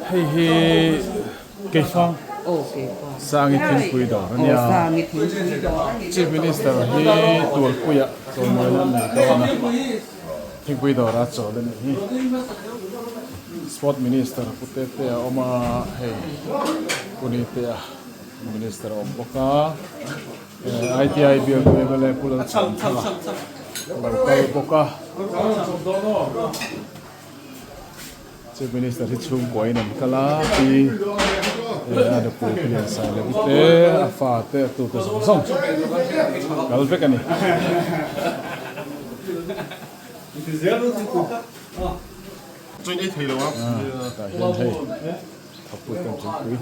Hei hi Keifang Sangi thingpui dawr a nia. Chief Minister hi Tualpuiah chawimawi an nei dawn a, thingpui dawra chawl a nih hi. Sport Minister Pu Tete a awm a, hei Pu Nitea Minister a awm bawk a. ITI bialtu mla Pu Lalchhuanthanga a lo kal bawk a. Chief Minister hi chhungkua in an kal a, pi a nupui Pi Liansailovi te, a fa te, a tute zawng zawng kal vek a ni. Tah hian hei thawkpui ten thingpui.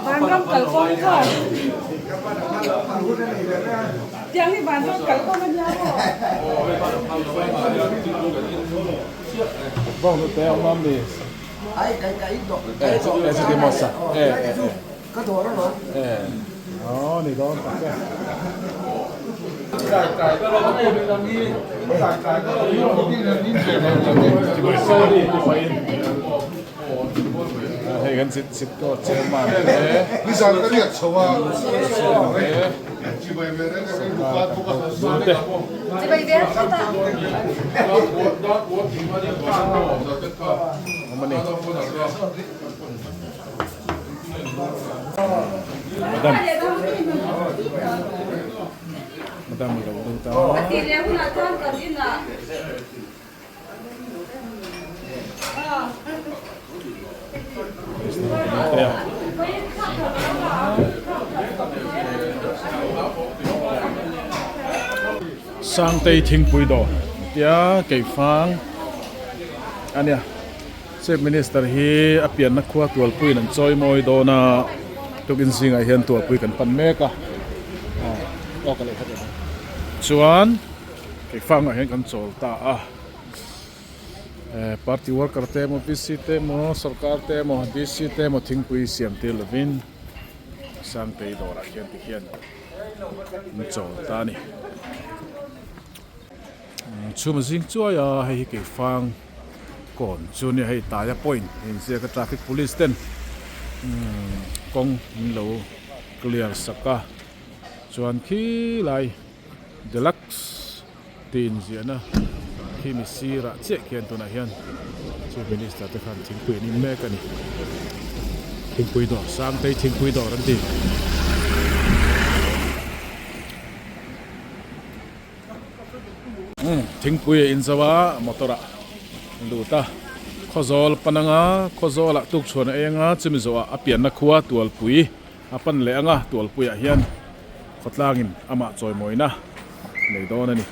Vanram kalkawng kha tiang hi vanram kalkawng a nia maw? Bawng hnute a awm a mi? E chuti maw sa e e e e aw ni dawn tak e. Sorry ti pahin. Hei kan sit sit ko chairman te president te sarkar kan hotu te. Awm a ni. Madam Madam a lo lut a. Sangtei thingpui dawr tia keifang a nia Chief Minister hi a pianna khua Tualpuiin an chawi mawi dawn a tukin zingah hian Tualpui kan pan mek a chuan. Keifangah hian kan chawl ta a, party worker te emaw VC te emaw sorkar te emaw DC te emaw thingpui siam tir lovin Sangtei dawrah khian ti hian an chawl ta a ni. Chhuma zing chuai a hei hi Keifang kawn chu nia hei Taia point a inziak a traffic police ten kawng an lo clear sak a chuan khilai. Deluxe tih inziahna khi mi sirah chiah khian tunah hian Chief Minister te khan thingpui an in mek a ni. Thingpui dawr, Sangtei thingpui dawr an ti. Thingpui a in zo a, motor ah a lut a, Khawzawl pan anga, Khawzawlah tukchhuan a eng a, chumi zawhah a pianna khua Tualpui A pan leh anga Tualpuiah hian khawtlangin amah chawimawina nei dawn a ni.